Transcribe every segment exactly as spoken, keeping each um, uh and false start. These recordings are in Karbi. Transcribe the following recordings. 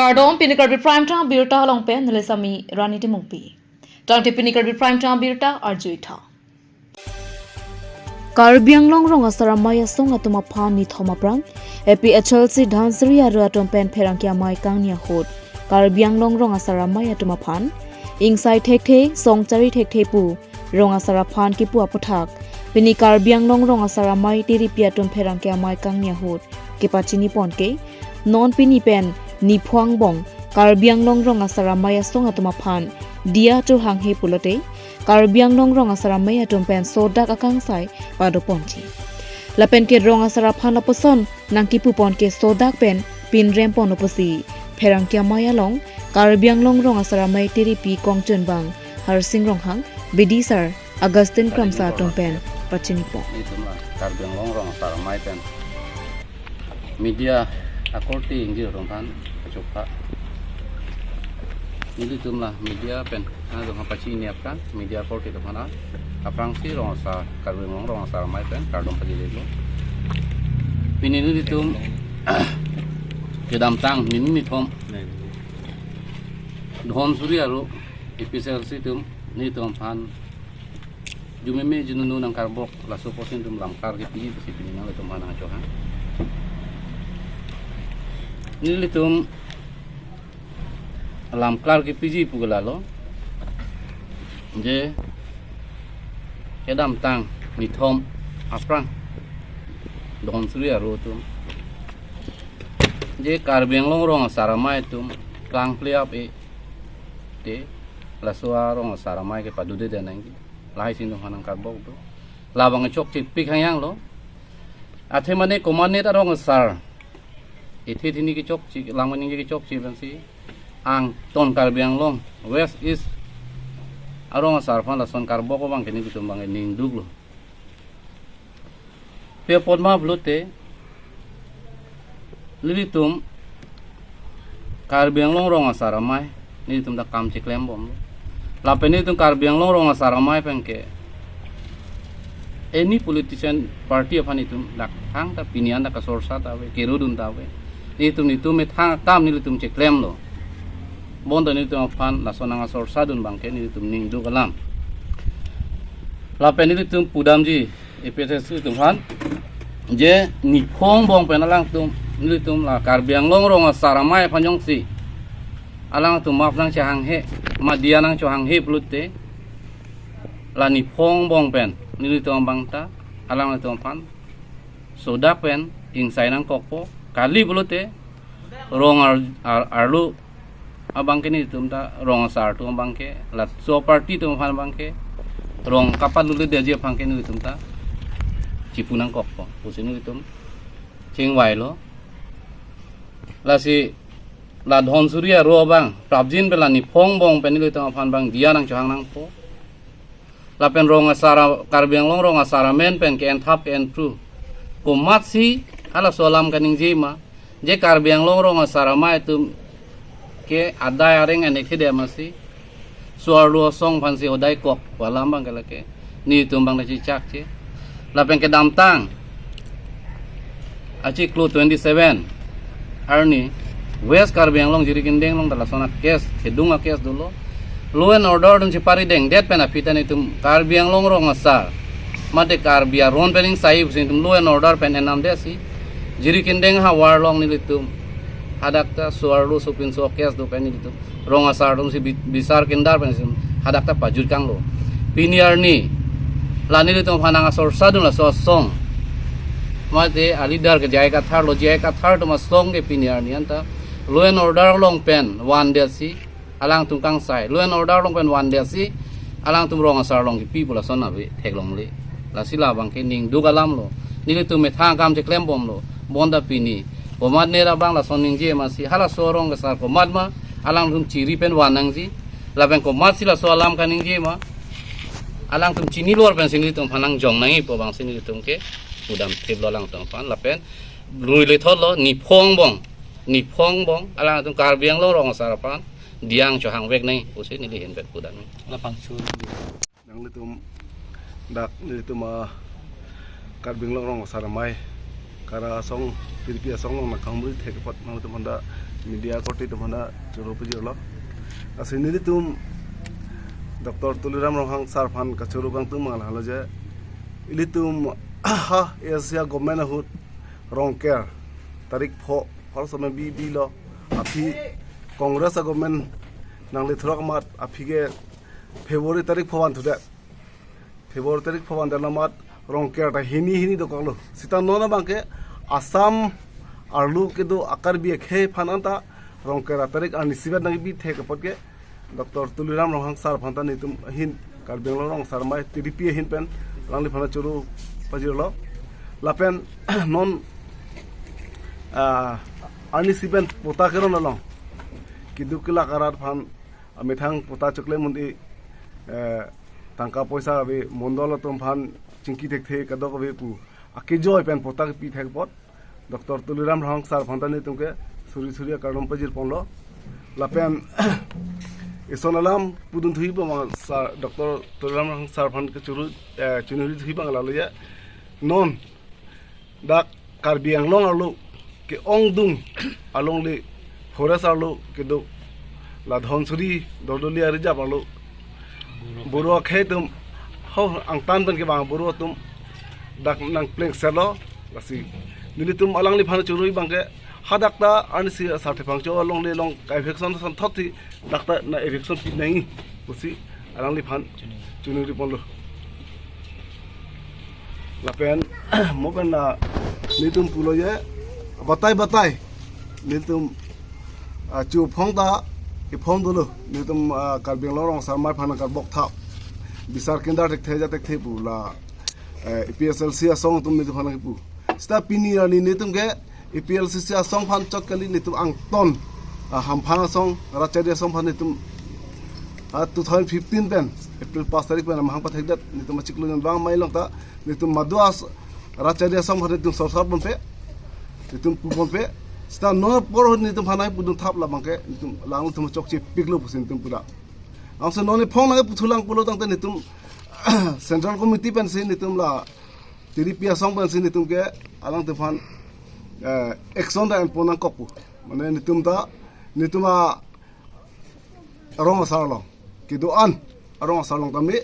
Kardom, pini Karbi Prime Time abirta along pen neli Sami Rani Timungpi. Tangte pini Karbi Prime Time abirta arjuitha. Karbi Anglong Rong Asar Amei asong atum aphan nithom aphrang A P H L C Dhansiri aro atum pen pherangke amei kangni ahut Karbi Anglong Rong Asar Amei atum aphan ingsai thekthe, song chari thekthe pu rong asar aphan kipu aputhak pini Karbi Anglong Rong Asar Amei tiripi atum pherangke amei kangni ahut kepachini pon ke, non pini pen niphong bong Karbi Anglong Rong Asar Amei asong atum aphan diya chohanghe pulote Karbi Anglong Rong Asar Amei atum pen sodak akangsai pado ponji. Lapen ke rong asar aphan lapuson nangkipu pon ke sodak pen pinrem pon pusi pherangke amei along Karbi Anglong Rong Asar Amei tiripi kongchunbang Harsing Ronghang, bidisar Augustine Kramsa atum pen pachini pon. Itum la Karbi Anglong Rong Asar Amei pen media akorte ingjir atum aphan kachokha. Nelitum la media pen, ah, atum aphan pachini aphrang, media akorte atum aphan, ah, aphrangsi rong asar, Karbi Anglong Rong Asar Amei pen kardom pajirlo. Pini nelitum kedamtang, nini nithom Dhansiri aro A P H L C atum nelitum aphan jumeme jununu nangkarbok, laso apotsi nelitum lamklar kepiji pusi pini nanglitum aphan nangchohang. Nelitum lamklar kepiji pu ke lalo, je kedamtang nithom aphrang Dhansiri aro atum je Karbi Anglong Rong Asar Amei atum klang ple ap e te, laso arong asar amei kepadude det nangji, lahai si nelitum aphan nangkarbok do. Labang chokche pik hangyang lo. Athe mane komatne ta rong asar, ithe thini kechokche, langmani kechokche pensi angton Karbi Anglong West East arong asar aphan lason karbok abang ke nelitum abang ningduk lo. Pi apot ma pulote, nelitum Karbi Anglong Rong Asar Amei, nelitum ta kam cheklem bom. Lapen nelitum Karbi Anglong Rong Asar Amei pen ke any politician party aphan itum dak thangta pini an ta kasorsa ta ave, kerudun ta ave. Nelitum nelitum methang akam nelitum cheklem lo. Bonta nelitum aphan lason nangkasorsa dun abang ke nelitum ningduk alam. Lapen nelitum pudamji A P H L C atum aphan, je niphong bong pen alangtum, nelitum la Karbi Anglong Rong Asar Amei aphan jongsi alangtum map nangchehanghe, ma diya nangchohanghe pulote, la niphong bong pen nelitum abang ta alangtum aphan sodak pen ingsai nangkokpo, kali pulote rong ar, ar, arlo abang ke nelitum ta, rong asar atum abang ke, laso party atum aphan abang ke, rong kapaluledetji aphan ke nelitum ta chipu nangkokpo pusi nelitum chingvai lo. Lasi la Dhansiri aro abang prapjin pen la niphong bong pen nelitum aphan abang diya nangchohang nangpo. Lapen rong asar a-, Karbi Anglong Rong Asar Amei pen ke-enthap ke-enpru, komatsi halaso alam kaningje ma, je Karbi Anglong Rong Asar Amei atum ke adai areng anek thede masi, so-arlo asong aphansi hodai kok pu alam abang ke lake nelitum abang ta chechakche. Lapen kedamtang achiklo twenty seven arni West Karbi Anglong Jirikindeng along ta lason a-case, kedung a-case dolo. Law and order atum cheparidengdet pen aphi ta nelitum Karbi Anglong Rong Asar mate Karbi aron pen ingsai pusi nelitum law and order pen enamdetsi Jirikindeng havar along nelitum hadak ta so-arlo sopinso a-case do pen nelitum rong asar atumsi bi-, bisar kindar pensi hadak ta pajut kanglo. Pini arni la nelitum aphan nangkasorsa dun laso asong mate a-leader ke J I Kathar lo, J I Kathar atum asong ke pini arni anta law and order along pen vandetsi alangtum kangsai, law and order along pen vandetsi alangtum rong asar along kipi pu lason ave theklongle. Lasi labang ke ningduk alam lo. Nelitum methang akam cheklem bom lo. Bonta pini komatne abang lason ningje masi halaso rong asar komat ma alangtum chiri pen van nangji. Lapen komatsi laso alam kaningje ma alangtum chinilor pensi nelitum aphan nangjong nangji pu abangsi nelitum ke pudam thip lo alangtum aphan. Lapen rui le thot lo niphong bong, niphong bong alangtum Karbi Anglong Rong Asar aphan diya nangchohangvek nangji pusi neli ahin pen pudam. Lapangso. Nanglitum dak nelitum a Karbi Anglong Rong Asar Amei kara asong Tiripi asong along nangkahumri thek apot nangtum aphanta media korte atum aphanta choro pajirlo. Lasi nelitum Doctor Tuliram Ronghang sir aphan kachoro kangtung mangal halo je, ilitum ha A S D C a government ahut Rongker tarik pho, pho somoi bi, bilo, aphi Congress a government nanglethrok amat aphi ke February tarik pho van thudet. February tarik pho van dam amat Rongker ta hini hini dokoklo. Seta non abangke Assam arlo kedo a Karbi akhei aphan anta Rongker tarik arni isivet nangpi thek apot ke Doctor Tuliram Ronghang sir aphanta nelitum ahin Karbi Anglong rong asarmai Tiripi ahin pen alangliphan choro pajirlo. Lapen non, ah, arni isi pen patta keron along keduk kelak arat aphan amethang patta chokle mundi, eh, tangka poisa ave, mondol atum aphan chingki thekthe kadokave pu akejoi pen patta kepi thek apot Doctor Tuliram Ronghang sir aphanta nelitum ke suri suri akardom pajirponlo. Lapen ison alam pudun thuji abang sir, Doctor Tuliram Ronghang sir aphan kachoro, eh, chonghumri thuji abang lalo ya. Non dak Karbi Anglong arlo ke-ongdung alongle forest arlo kedo la Dhansiri Dordoli a-reserve arlo Boro akhei atum ho angtan pen kevang Boro atum dak nangplengsetlo. Lasi nelitum alangliphan choro abangke hadak ta arnisi asar thepang cho alongle along ka-eviction asonthot si dak ta nang-eviction pi nangji pusi alangliphan chonghumri ponlo. Lapen mo pen la nelitum pulo je batai batai nelitum, ah, chophong ta kephong dolo nelitum, ah, Karbi Anglong rong asarmai aphan karbok thap bisar kendar thekthe ja thekthe pu la, eh, A P H L C asong atum nelitum aphan kipu. Seta pini arni nelitum ke A P L C C asong aphan chot kali nelitum angton, ah, Hamphang asong, Ratchari asong aphan nelitum, ah, two thousand fifteen pen, April pas tarik pen amahang pathekdet, nelitum achiklo jon vang amei along ta, nelitum madu as-, Ratchari asong aphan nelitum sorsor ponpe, nelitum pu ponpe, seta non apor nelitum aphan nangpudun thap labangke, nelitum alanglitum chokche piklo pusi nelitum puda. Ansi non ephong nangputhulang pulo tangte nelitum Central Committee pensi nelitum la Tiripi asong pensi nelitum ke alangtum aphan, eh, action ta enpon nangkok pu. Mane nelitum ta, nelitum arong asar along kedo-an arong asar along tame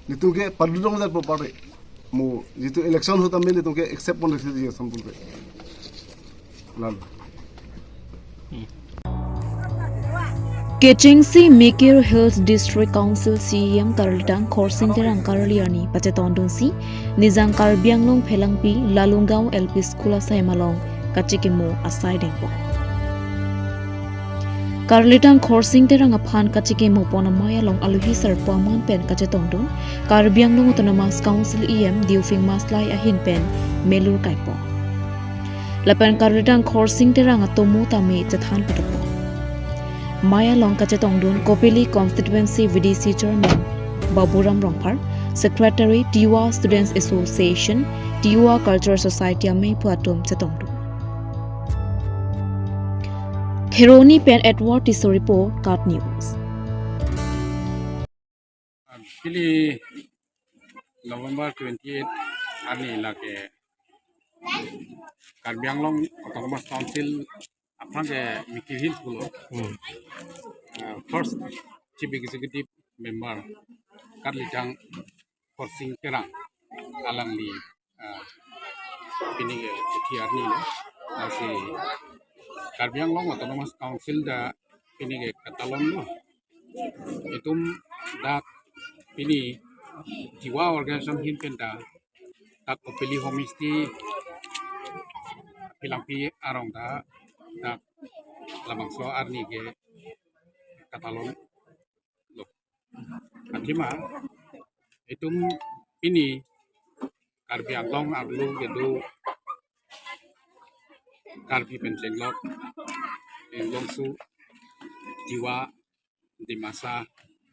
nelitum ke padudong det properly. Mo jitu election ahut tame nelitum ke accept pon resi je sampul ke. Lalo. Kechengsi Mikir Hills District Council C E M Karlitang Khorsing Terang karli arni pachetongdunsi Nijang Karbi Anglong Phelangpi Lalunggaon L P School asai malong kachekimo asai dengpo. Karlitang Khorsing Terang aphan kachekimo pon amei along alohi sarpo aman pen kachetongdun Karbi Anglong Autonomous Council E M Deophing Maslai ahin pen melur kaipo. Lapen Karlitang Khorsing Terang atomo tame chethan patupo. Amei along kachetongdun Kopili Constituency V D C Chairman Baburam Rongphar, Secretary Tiwa Students Association, Tiwa Cultural Society amei pu atum chetongdun. Kheroni pen Edward Tisso report, KAT News. Pini November twenty-eight arni lake Karbi Anglong Autonomous Council aphrang ke Mikir Hills pulo. Hmm. Uh, first Chief Executive Member Karlitang Khorsing Terang alangli, ah, pini ke puthi arni lo. Lasi Karbi Anglong Autonomous Council ta pini ke katalon lo. Itum dak pini Tiwa organization ahin pen ta dak Kopili Homestay Phelangpi arong ta dak labangso arni ke katalon lo. Athema itum pini Karbi Anglong arlo kedo Karbi pen chenglok, Inglongso, Tiwa, Dimasa,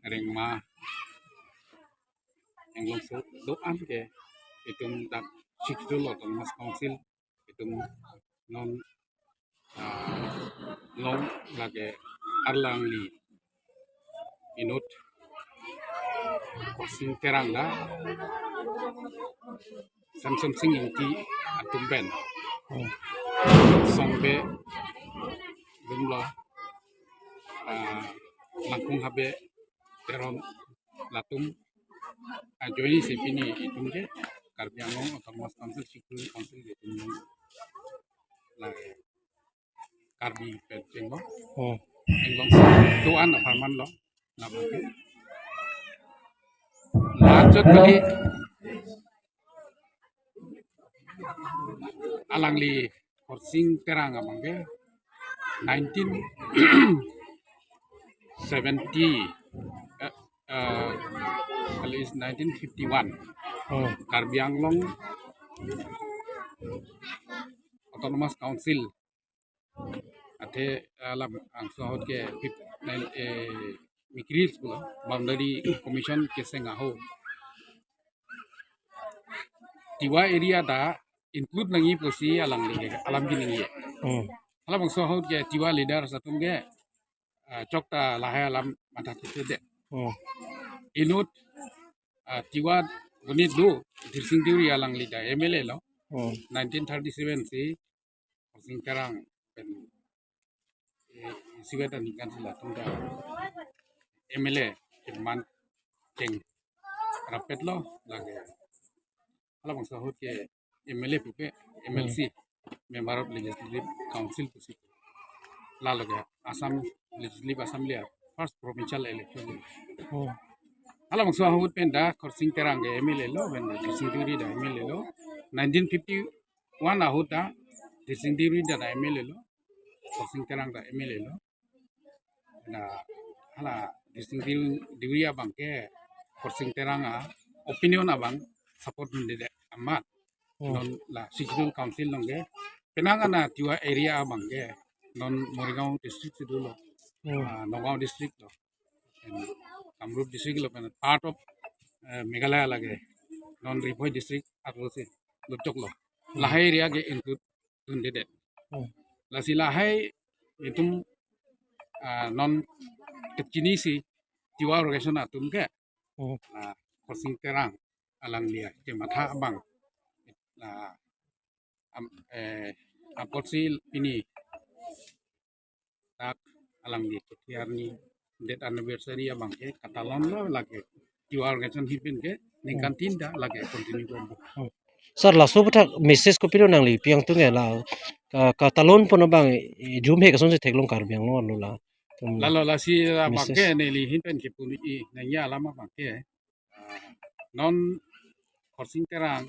Rengma, Inglongso do-an ke itum dak Sixth Schedule Autonomous Council itum non, ah, long lake arlangli inut Khorsing Terang la Samsonsing Ingti atum pen. Hmm. Songbe, Lumlo, ah, Langkung Habe, Teron, latum ajoine si pini itum ke Karbi Anglong Autonomous Council, Scheduled Council ke itum la Karbi pen chenglong. Hmm. Chenglong si tuan apharman lo. Nabang ke. Lanjut kali alangli Khorsing Terang abang ke nineteen seventy, eh, eh, kali is nineteen fifty-one. Hmm. Karbi Anglong Autonomous Council athe alam angso ahut ke fif-, nine, eh, mikris pulo, Boundary Commission keseng aho Tiwa area ta include nangji pusi alangli ke alam keningje. Hmm. Halabangso ahut ke Tiwa leaders atum ke, ah, chokta lahai alam matha thekthe det. Hmm. Inut, ah, Tiwa gonit do, Dhirsing Deuri alangli ta M L A lo. Hmm. Nineteen thirty-seven si Khorsing Terang pen, eh, isivet aningkan si latum ta M L A keman chengrapet lo lake. Halabangso ahut ke M L A pupe, M L C, Member of Legislative Council pusi. La lake Assam Legislative Assembly a first provincial election. Hmm. Halabangso ahut pen ta Khorsing Terang ke M L A lo, pen Dhirsing Deuri ta M L A lo. Nineteen fifty-one ahut ta Dhirsing Deuri ta M L A lo, Khorsing Terang ta M L A lo. Na hala Dhirsing Deuri, Deuri abang ke Khorsing Terang a opinion abang support dunde det amat. Hmm. Non la Scheduled Council along ke penang ana Tiwa area abang ke non Morigaon district si dolo. Hmm. Ah, Nagaon district lo. And Kamrup district lo, pen part of, eh, Meghalaya lake. Non Ri Bhoi district arlo si lo choklo. Hmm. Lahai area ke include dunde det. Hmm. Lasi lahai itum, ah, non kechini si Tiwa organization atum ke. Hmm. Ah, Khorsing Terang alangli a kematha abang. Ah, am, eh, apotsi pini dak alangli kethe arni death anniversary abang ke katalon lo lake. Tiwa organization ahin pen ke ningkan tin ta lake continue bomlo. Sir, laso aphuthak message kopilo nangli pi angtung ke la, ka, katalon pon abang, eh, jum he kason si theklong Karbi Anglong arlo la. Tum Lalo lasi abang message ke neli ahin pen kepuni i nangji alam abang ke, ah, non Khorsing Terang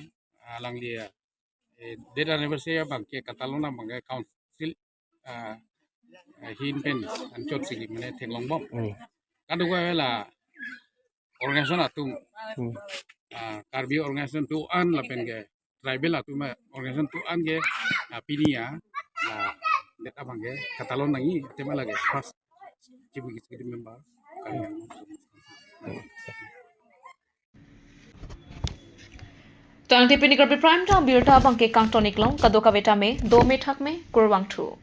alangli, eh, death anniversary abang ke katalon abang ke council, ah, ahin pen anchot si mane theklong bom. Hmm. Kadokave la organization atum, Hmm. ah, Karbi organization do-an lapen ke tribal atum a organization do-an ke, ah, pini a, ah, death abang ke katalon nangji, tema lake first Chief Executive Member. Tangte pini Karbi Prime Time abirta abang ke kangton-iklong, kadokave tame dome thakme, kurvangthu.